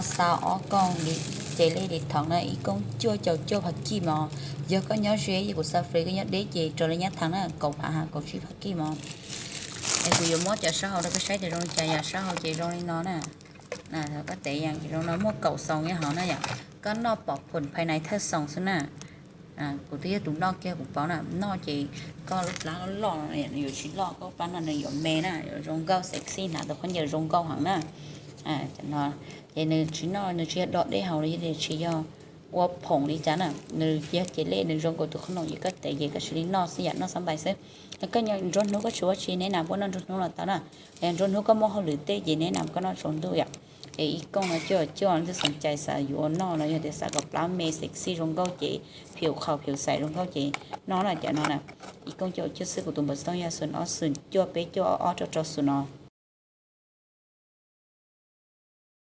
Xav ob kooj li ces li li thoom na ib kooj cuaj caum cuaj phav kij mos. Yog koj nyob ze ces kuv xav free, koj nyob deb ces raws li nyab thas na kaum phav ha kaum tsib phav kij mos. Es kuv yuav muab cov sab hauv rau koj saib tias zoo li cas yom. Sab hauv ces zoo li no na. Koj tev zoo no muaj kaum xoos nyob hauv na yom. Koj noj pom phoom phais nais thawj xoos xwb na. Kuv twb yog tus noj kiag kuv paub na, noj ces koj lub plab loj no yuav tsis loj, koj lub plab no nws yuav me na, yuav zoo nkauj sexy, hnav tau khaub ncaws zoo nkauj heev na. Ces nws tsis noj, nws tsis yog do dej haus los yog tias tsis yog ua phoom li cas na, nws yog ces li nws zoo nkaus tus qhob noom ces koj tev ces koj cia li noj xwb yom, noj xab npais xwb. Koj nyob nruab hnub koj tsis ua tsi, neb nam puab noj nruab hnub los tau na. Nruab hnub koj muaj hauj lwm tej ces neb nam koj noj tsaus ntuj yom. Es ib kooj no cuaj cuaj, leej twg xom cai xav yuav noj los yog tias xav kom plab me sexy zoo nkauj ces phiu qhaus phiu xais zoo nkauj ces noj na cov no na. Ib kooj cuaj cuaj xwb, kuv tus npawb xov tooj yog xoom ob xoom cuaj peb cuaj ob rau rau xoom no.